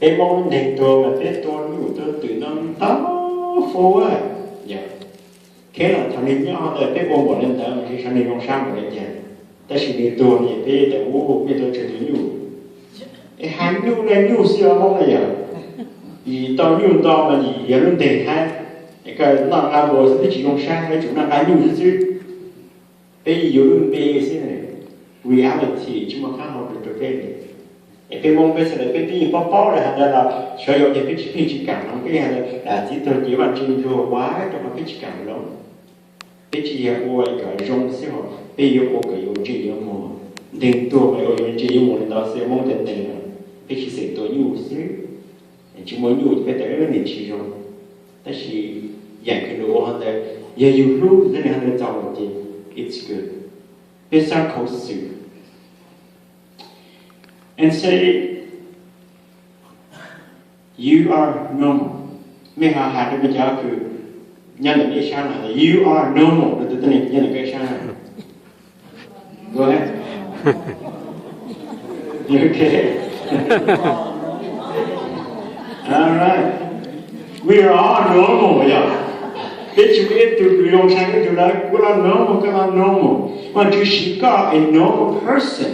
Peb Hmoob nteeg tuag mas peb tua nyuj tua twm ntau ntau fo a. Yog, kheb los thaum nws nyob ntawd peb ua npaum li ntawd mas ntshe xyov nws zoo sab npaum li cas. Tab sis nws tuag ces peb tias ub, peb tuaj tseg tus nyuj. Es hais nyuj na, nyuj xwb os Hmoob na yog. Yim tau nyuj nto mas yim yog lub nteeg hab. Koj noj nqa npua xwb twb tsis zoo sab, peb tsuas noj nqa nyuj xwb xwb. Peb yuav lub npe xwb, reality tsis muaj qab hau rau peb li. Es peb Hmoob peb sawv daws peb twb yeej paub paub lawm hais ntawd los xyov yuav tias peb tsis pheej tsis kam los peb hais tias txiv tuag ces Vajtswv ntuag ua rau qhov peb tsis kam los. Peb tsis yog ua kom zoo xwb hos peb yuav ua kom yuav ntsej yuav muag. Nteeg tuag mas ua yuav ntsej yuav muag li ntawd xwb, Hmoob tias nteeg no, peb tsis xeem tua nyuj xwb. Tsis muaj nyuj peb tias nws tsis zoo. Tab sis yam kws nws ua hov ntawd, yog yus hlub thiab nws hov ntawd txaus ces it's good. Peb xav khaus xwm and say you are normal. Mej ho has rau mej cov kws nyob ntawm mej ib sab no, you are normal rau tus tuab neeg nyob ntawm koj ib sab no. Go ahead. Okay. All right. We are all normal, yog. Peb tsis muaj ib tug kws zoo tshaj ib tug lawm, koj los normal, koj los normal. Vaajtswv siv koj a normal person.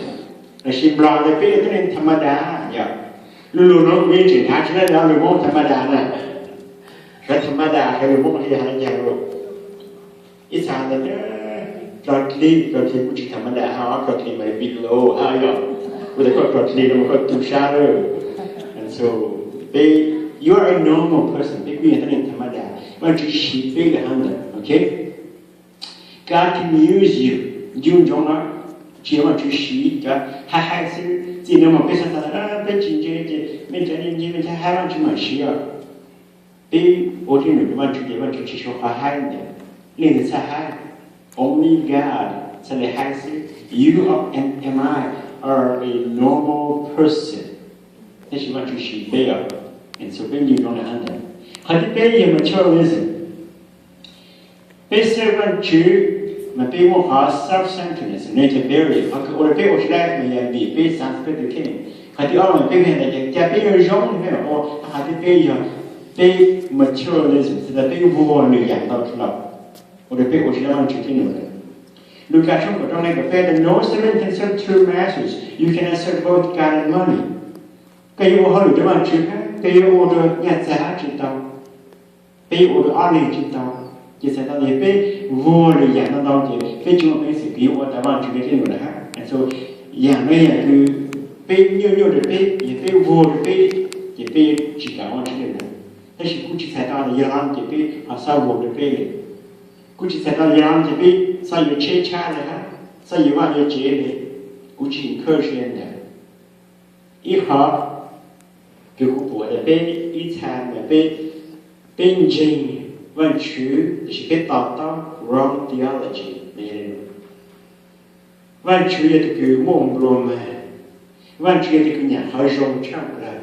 Los sis Nplog tias peb yog tuab neeg tha ma da, yog. Luag luag no kuv yeej tseem hnav tsis tau lus Hmoob tha ma da na. Sawv tha ma da, sawv lus Hmoob hais li cas lus? Ib txha ntawd, dlo dlig, dlo dlig kuj tsis tha ma da, ho dlo dlig mas below, ho yog. Kuv tias koj dlo dlig no mas koj tu sab lawm. And so, peb, you are a normal person, peb kuj yog tuab neeg tha ma da. Vaajtswv siv peb lawm hov ntawd, ok? God can use you. Ncu ntsoov no, tsis yog Vaajtswv siv cov haib haib xwb. Txij no mas peb xav tas peb tsis ntse ces mej cov ntse ntse mej cov haib Vaajtswv mam siv os. Peb ua dej num rau Vaajtswv ces Vaajtswv tsis sau qhov haib ntawd. Leej twg txhaj haib? Only God txhaj le haib xwb. You are, and am I are a normal person. Tab sis Vaajtswv siv peb os. And so peb ncu ntsoov li hov ntawd. Qhov thib peb yog materialism. Peb xav Vaajtswv mas peb muaj qhov self-centeredness, nature barrier, qhov kws ua rau peb ua tsis laib mas yog vim peb xav peb tus kheej. Qhov thib ob mas peb hais tias cas peb yuav zoo peb mam ua. Qhov thib peb yog peb materialism, txhais tau peb vuag lwm yam ntau dhau, ua rau peb ua tsis laib Vaajtswv thiab nws lawm. Lukas tshooj kaum rau nees nkaum peb tias, no servant can serve two masters, you cannot serve both God and money. Koj yuav ua hauj lwm rau Vaajtswv, koj yuav ua rau nyaj txag tsis tau. Peb yuav ua rau ob leeg tsis tau, ces txhais tau tias peb vuag lwm yam ntau ntau ces peb tsis muaj peev xwm kws yuav ua tau Vaajtswv thiab nws lawm hab. And so yam no yam kws peb nyuaj nyuaj rau peb, yog peb vuag rau peb, ces peb yuav tsis kam ua Vaajtswv thiab nws lawm. Tab sis kuj tsis txhais tau tias yog no ces peb ho xob vuag rau peb li. Kuj tsis txhais tau yog no ces peb xob yuav tsheb tshab li hab, xob yuav vaj yuav tsev li. Kuv tsis encourage li ntawd. Ib qho kws kuv pum tias peb ib txha ntawd peb, peb ntseeg Vaajtswv tab sis peb to taub wrong theology. Vaajtswv yog tus kws muaj nplua mag, Vaajtswv yog tus kws nyiam qhov zoo tshaj plaws.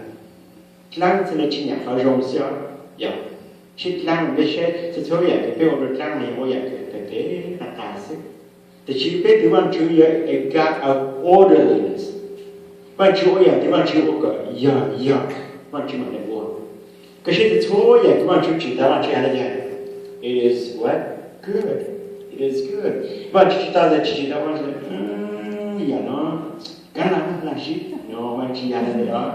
Dlaab txhad le tsis nyiam qhov zoo xwb os. Yog, sib dlaab peb saib txhua txhua yam kws peb ua rau dlaab no yog ua yam kws phem phem qas qas xwb. Tiam sis peb tus Vaajtswv yog a God of orderliness. Vaajtswv ua yam twg Vaajtswv ua kom yog yog, Vaajtswv mam li ua. Koj saib txhua txhua yam kws Vaajtswv tsim tau Vaajtswv hais li cas? It is what? Good. It is good. Vaajtswv tsim tau tias tsis tsim tau Vaajtswv, yam no kav lam lam sib no Vaajtswv yam li os.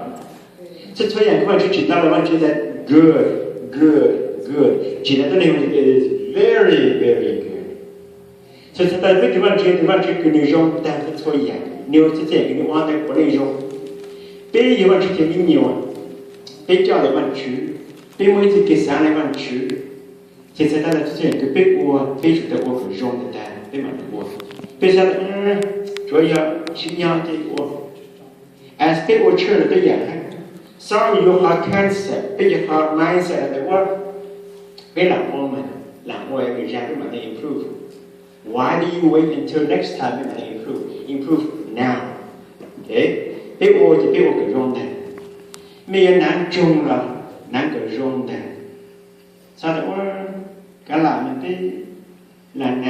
Txhua txhua yam kws Vaajtswv tsim tau los Vaajtswv tias good, good, good. Tsim tau tuab neeg it is very, very good. Txhua txhua yam peb tus Vaajtswv, tus Vaajtswv kws nws zoo tag txhua txhua yam, nws ua txhua txhua yam kws nws ua ntawd puav leej zoo. Peb yog Vaajtswv cov me nyuam, peb coj ntawm Vaajtswv, peb muaj ib txoj kev xav ntawm Vaajtswv, ces txhais tau tias txhua txhua yam kws peb ua peb tsum tau ua kom zoo tag tag peb mam li ua. Peb xav tias tsuav yog tsim nyog ces ua. As peb ua tshwj lawm tej yam hab, xav yuav qhov concept, peb yuav qhov mindset tias ua, peb lam ua mas, lam ua lwm zag peb mam li improve. Why do you wait until next time peb mam li improve? Improve now. Peb ua ces peb ua kom zoo ntag. Mej yuav naav tsoog los naav kom zoo ntag. Txhob tias ua kav lam mas peb lam naav